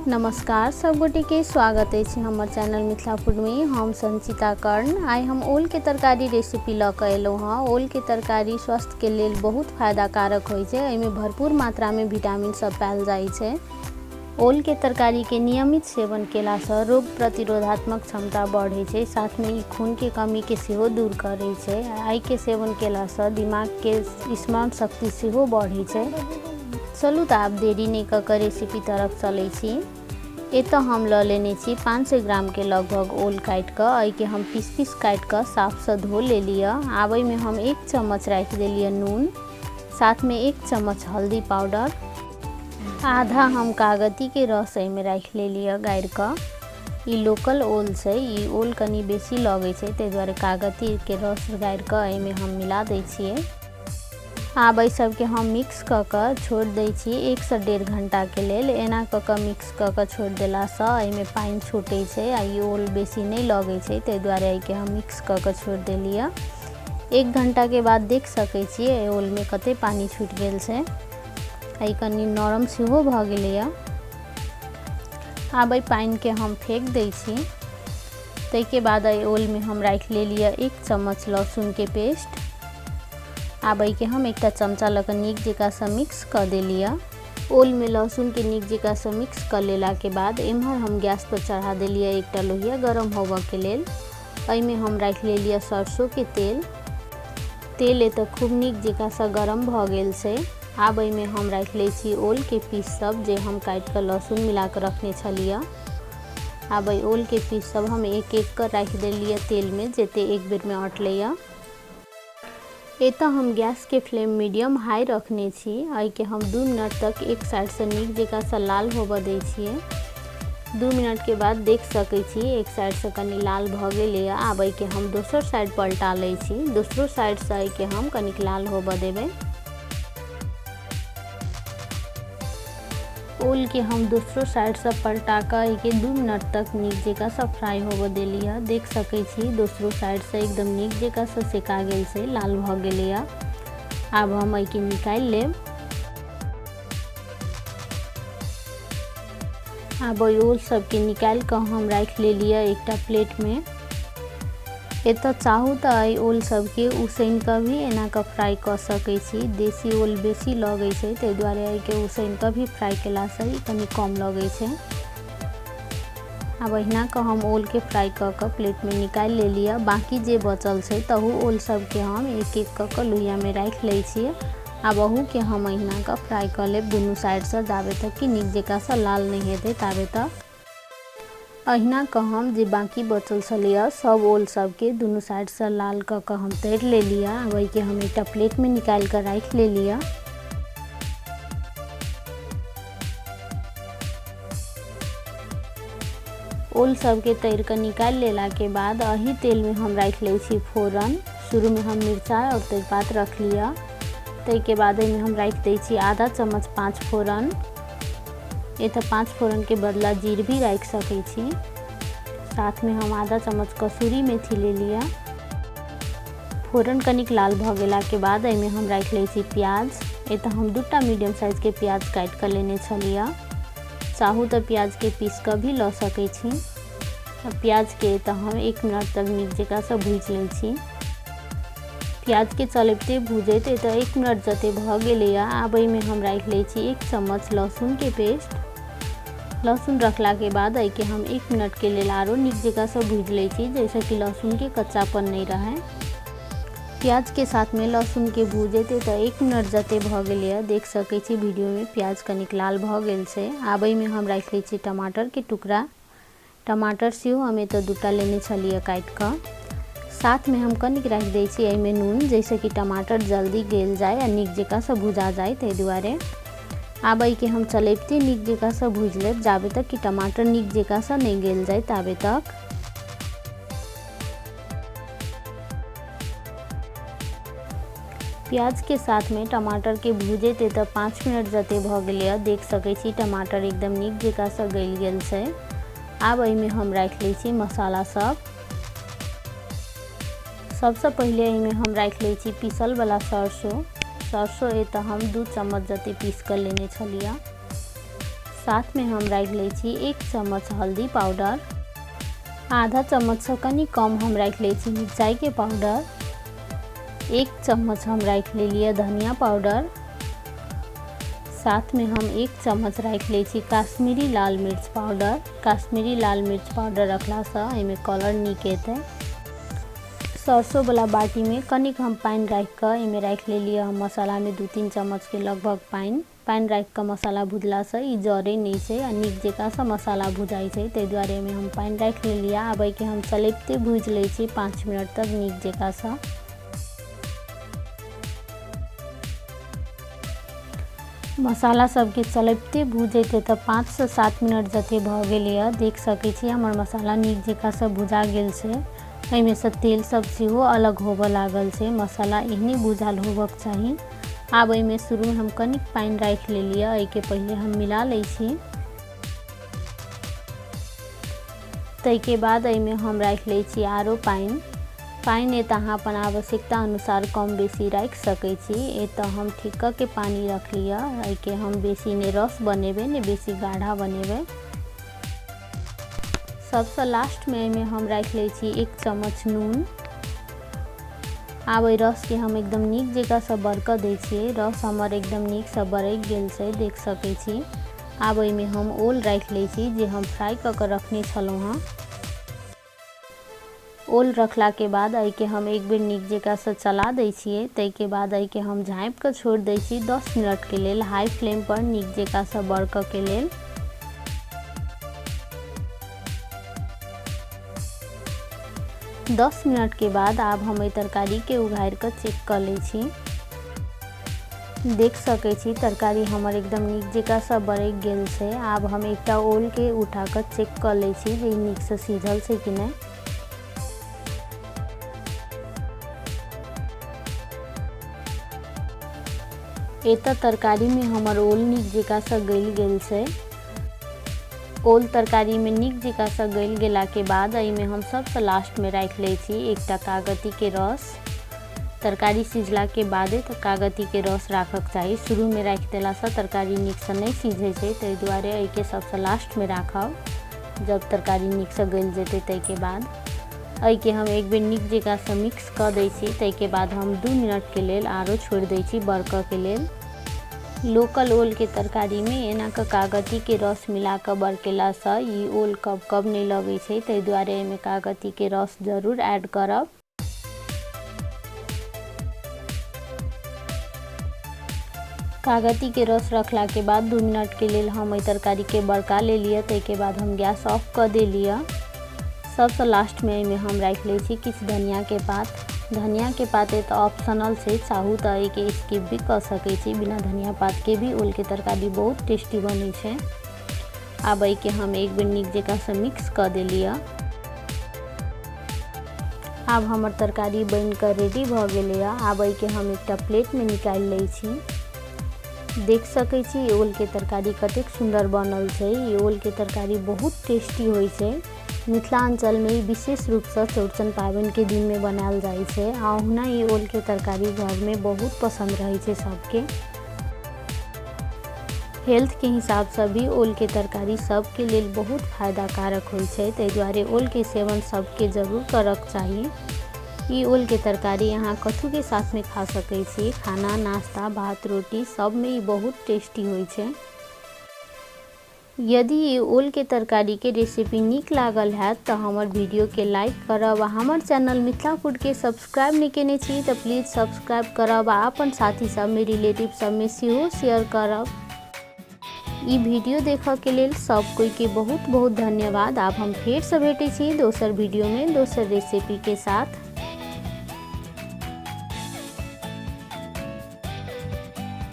नमस्कार सब गोटे के स्वागत अछि हमर चैनल मिथिला फूड में। हम संचिता कर्ण। आइ हम ओल के तरकारी रेसिपी लऽ कऽ एलहुँ हँ। ओल के तरकारी स्वास्थ्य के लेल बहुत फायदाकारक होइ छै। एहिमे भरपूर मात्रा में विटामिन सब पायल जाइ छै। ओल के तरकारी के नियमित सेवन केलासँ रोग प्रतिरोधात्मक क्षमता बढ़ै छै, साथ में ई खून के कमी के सेहो दूर करै छै। एहि के सेवन केलासँ दिमाग के स्मरण शक्ति सेहो बढ़ै छै। चलू तऽ आब देरी नहि कऽ कऽ रेसिपी तरफ चलै छी। एतऽ हम लऽ लेने छी 500 ग्राम के लगभग ओल काटि कऽ। एहिके हम पीस पीस काटि कऽ साफसँ धो लेलियै। आब एहिमे हम 1 चम्मच राखि देलियै नून, साथमे 1 चम्मच हल्दी पाउडर, आधा हम कागतीके रस एहिमे राखि लेलियै गाड़ि कऽ। ई लोकल ओल छै, ई ओल कनि बेसी लगै छै, ताहि दुआरे कागतीके रस गाड़ि कऽ एहिमे हम मिला दै छियै। आब एहि सबके हम मिक्स कऽ कऽ छोड़ि दै छी 1 से 1.5 घंटाके लेल। एना कऽ कऽ मिक्स कऽ कऽ छोड़ि देलासँ एहिमे पानि छूटै छै आ ई ओल बेसी नहि लगै छै, ताहि दुआरे एहिके हम मिक्स कऽ कऽ छोड़ि देलियै। 1 घंटाके बाद देख सकै छियै एहि ओलमे कते पानि छूटि गेल छै। एहि कनि नरम सेहो भऽ गेलैए। आब एहि पानिके हम फेंक दै छी। ताहिके बाद एहि ओलमे हम राखि लेलियै 1 चम्मच लहसुनके पेस्ट। आब एहिके हम एकटा चमचा लऽ कऽ नीक जकाँसँ मिक्स कऽ देलियै। ओलमे लहसुनके नीक जकाँसँ मिक्स कऽ लेलाके बाद एम्हर हम गैस पर चढ़ा देलियै एकटा लोहिया गरम होबऽके लेल। एहिमे हम राखि लेलियै सरसोके तेल। तेल एतऽ खूब नीक जकाँसँ गरम भऽ गेल छै। आब एहिमे हम राखि लै छी ओलके पीस सब जे हम काटि कऽ लहसुन मिला कऽ रखने छलियै। आब एहि ओलके पीस सब हम एक एक कऽ राखि देलियै तेलमे, जते एक बेरमे अटलैए। एतऽ हम गैसके फ्लेम मीडियम हाई रखने छी। एहिके हम 2 मिनट तक एक साइडसँ नीक जकाँसँ लाल होबऽ दै छियै। 2 मिनटके बाद देख सकै छी एक साइडसँ कनि लाल भऽ गेलैए। आब एहिके हम दोसर साइड पलटा लै छी। दोसरो साइडसँ एहिके हम कनिक लाल होबऽ देबै। ओलके हम दोसरो साइडसँ पलटा कऽ एहिके 2 मिनट तक नीक जकाँसँ फ्राइ होबऽ देलियै। देख सकै छी दोसरो साइडसँ एकदम नीक जकाँसँ सेका गेल छै, लाल भऽ गेलैए। आब हम एहिके निकालि लेब। आब ओहि ओल सबके निकालि कऽ हम राखि लेलियै एकटा प्लेटमे। एतऽ चाहू तऽ एहि ओल सबके उसनि कऽ भी एना कऽ फ्राइ कऽ सकै छी। देसी ओल बेसी लगै छै, ताहि दुआरे एहिके उसनि कऽ भी फ्राइ केलासँ ई कनि कम लगै छै। आब अहिना कऽ हम ओलके फ्राइ कऽ कऽ प्लेटमे निकालि लेलियै। बाँकी जे बचल छै तहू ओल सबके हम एक एक कऽ कऽ लोहियामे राखि लै छियै। आब अहूके हम अहिना कऽ फ्राइ कऽ लेब दुनू साइडसँ, जाबे तक कि नीक जकाँसँ लाल नहि हेतै ताबे तक। अहिना कऽ हम जे बाँकी बचल छलैए सब ओल सबके दुनू साइडसँ लाल कऽ कऽ हम तरि लेलियै। आब एहिके हम एकटा प्लेटमे निकालि कऽ राखि लेलियै। ओल सबके तरि कऽ निकालि लेलाके बाद एही तेलमे हम राखि लै छी फोरन। शुरूमे हम मिरचाइ आओर तेजपात रखलियै। ताहिके बाद एहिमे हम राखि दै छी आधा चम्मच 5 फोरन। एतऽ 5 फोरनके बदला जीर भी राखि सकै छी। साथमे हम आधा चम्मच कसूरी मेथी लेलियै। फोरन कनिक लाल भऽ गेलाके बाद एहिमे हम राखि लै छी प्याज। एतऽ हम 2टा मीडियम साइजके प्याज काटि कऽ लेने छलियै। चाहू तऽ प्याजके पीस कऽ भी लऽ सकै छी। प्याजके एतऽ हम 1 मिनट तक नीक जकाँसँ भूजि लै छी। प्याजके चलबिते भूजैत एतऽ 1 मिनट जते भऽ गेलैए। आब एहिमे हम राखि लै छी 1 चम्मच लहसुनके पेस्ट। लहसुन रखलाके बाद एहिके हम 1 मिनटके लेल आरो नीक जकाँसँ भूजि लै छी, जाहिसँ कि लहसुनके कच्चापन नहि रहै। प्याजके साथमे लहसुनके भूजैत एतऽ 1 मिनट जते भऽ गेलैए। देख सकै छी वीडियोमे प्याज कनिक लाल भऽ गेल छै। आब एहिमे हम राखि लै छी टमाटरके टुकड़ा। टमाटर सेहो हम एतऽ 2टा लेने छलियै काटि कऽ। साथमे हम कनिक राखि दै छी एहिमे नून, जाहिसँ कि टमाटर जल्दी गलि जाय आ नीक जकाँसँ भुजा जाय, ताहि दुआरे। आब एहिके हम चलबिते नीक जकाँसँ भूजि लेब, जाबे तक कि टमाटर नीक जकाँसँ नहि गलि जाय ताबे तक। प्याजके साथमे टमाटरके भूजैत एतऽ 5 मिनट जते भऽ गेलैए। देख सकै छी टमाटर एकदम नीक जकाँसँ गलि गेल छै। आब एहिमे हम राखि लै छी मसाला सब। सबसँ पहिले एहिमे हम राखि लै छी पीसलवला सरसो। सरसो एतऽ हम 2 चम्मच जते पीस कऽ लेने छलियै। साथमे हम राखि लै छी 1 चम्मच हल्दी पाउडर, आधा चम्मचसँ कनि कम हम राखि लै छी मिरचाइके पाउडर, 1 चम्मच हम राखि लेलियै धनिया पाउडर, साथमे हम 1 चम्मच राखि लै छी काश्मीरी लाल मिर्च पाउडर। काश्मीरी लाल मिर्च पाउडर रखलासँ एहिमे कलर नीक एतै। सरसोवला बाटीमे कनिक हम पानि राखिकऽ एहिमे राखि लेलियै हम मसालामे 2-3 चम्मचके लगभग पानि। पानि राखिकऽ मसाला भुजलासँ ई जरै नहि छै आ नीक जकाँसँ मसाला भुजाइ छै, ताहि दुआरे एहिमे हम पानि राखि लेलियै। आब एहिके हम चलबिते भुजि लै छी 5 मिनट तक नीक जकाँसँ। मसाला सबके चलबिते भुजैत तऽ 5 से 7 मिनट जते भऽ गेलैए। देख सकै छी हमर मसाला नीक जकाँसँ भुजा गेल छै। एहिमे सँ तेल सब सेहो अलग होबऽ लागल छै। मसाला एहने भुजाल होबक चाही। आब एहिमे शुरूमे हम कनिक पानि राखि लेलियै, एहिके पहिले हम मिला लै छी। ताहिके बाद एहिमे हम राखि लै छी आरो पानि। पानि एतऽ अहाँ अपन आवश्यकता अनुसार कम बेसी राखि सकै छी। एतऽ हम ठीकके पानि रखलियै, एहिके हम बेसी नहि रस बनेबै नहि बेसी गाढ़ा बनेबै। सबसँ लास्टमे एहिमे हम राखि लै छी 1 चम्मच नून। आब एहि रसके हम एकदम नीक जकाँसँ बरकऽ दै छियै। रस हमर एकदम नीकसँ बरकि गेल छै, देख सकै छी। आब एहिमे हम ओल राखि लै छी जे हम फ्राइ कऽ कऽ रखने छलहुँ हँ। ओल रखलाके बाद एहिके हम एक बेर नीक जकाँसँ चला दै छियै। ताहिके बाद एहिके हम झाँपिकऽ छोड़ि दै छी 10 मिनटके लेल हाई फ्लेम पर नीक जकाँसँ बरकऽके लेल। 10 मिनटके बाद आब हम एहि तरकारीके उघारि कऽ चेक कऽ लै छी। देख सकै छी तरकारी हमर एकदम नीक जकाँसँ बरकि गेल छै। आब हम एकटा ओलके उठा कऽ चेक कऽ लै छी जे ई नीकसँ सीझल छै कि नहि। एतऽ तरकारीमे हमर ओल नीक जकाँसँ गलि गेल छै। ओल तरकारीमे नीक जकाँसँ गलि गेलाके बाद एहिमे हम सबसँ लास्टमे राखि लै छी एकटा कागतीके रस। तरकारी सिझलाके बादे तऽ कागतीके रस राखक चाही, शुरूमे राखि देलासँ तरकारी नीकसँ नहि सिझै छै, ताहि दुआरे एहिके सबसँ लास्टमे राखब जब तरकारी नीकसँ गलि जेतै ताहिके बाद। एहिके हम एक बेर नीक जकाँसँ मिक्स कऽ दै छी। ताहिके बाद हम 2 मिनटके लेल आरो छोड़ि दै छी बरकऽके लेल। लोकल ओलके तरकारीमे एना कऽ कागतीके रस मिला कऽ बरकेलासँ ई ओल कब कब नहि लगै छै, ताहि दुआरे एहिमे कागतीके रस जरूर ऐड करब। कागतीके रस रखलाके बाद 2 मिनटके लेल हम एहि तरकारीके बरका लेलियै। ताहिके बाद हम गैस ऑफ कऽ देलियै। सबसँ लास्टमे एहिमे हम राखि लै छी किछु धनियाके पात। धनियाके पात एतऽ ऑप्शनल छै, चाहू तऽ एहिके स्किप भी कऽ सकै छी। बिना धनिया पातके भी ओलके तरकारी बहुत टेस्टी बनै छै। आब एहिके हम एक बेर नीक जकाँसँ मिक्स कऽ देलियै। आब हमर तरकारी बनि कऽ रेडी भऽ गेलैए। आब एहिके हम एकटा प्लेटमे निकालि लै छी। देख सकै छी ओलके तरकारी कतेक सुन्दर बनल छै। ई ओलके तरकारी बहुत टेस्टी होइ छै। मिथिलाञ्चलमे ई विशेष रूपसँ चौड़चन पाबनिके दिनमे बनायल जाइ छै आ ओहुना ई ओलके तरकारी घरमे बहुत पसन्द रहै छै सबके। हेल्थके हिसाबसँ भी ओलके तरकारी सबके लेल बहुत फायदाकारक होइ छै, ताहि दुआरे ओलके सेवन सबके जरूर करक चाही। ई ओलके तरकारी अहाँ कथूके साथमे खा सकै छी। खाना, नाश्ता, भात, रोटी सबमे ई बहुत टेस्टी होइ छै। यदि ई ओलके तरकारीके रेसिपी नीक लागल हैत तऽ हमर वीडियोके लाइक करब आ हमर चैनल मिथिला फूडके सब्सक्राइब नहि केने छी तऽ प्लीज सब्सक्राइब करब आ अपन साथी सबमे, रिलेटिव सबमे सेहो शेयर करब। ई वीडियो देखऽके लेल सब कोइके बहुत बहुत धन्यवाद। आब हम फेरसँ भेटै छी दोसर वीडियोमे दोसर रेसिपीके साथ।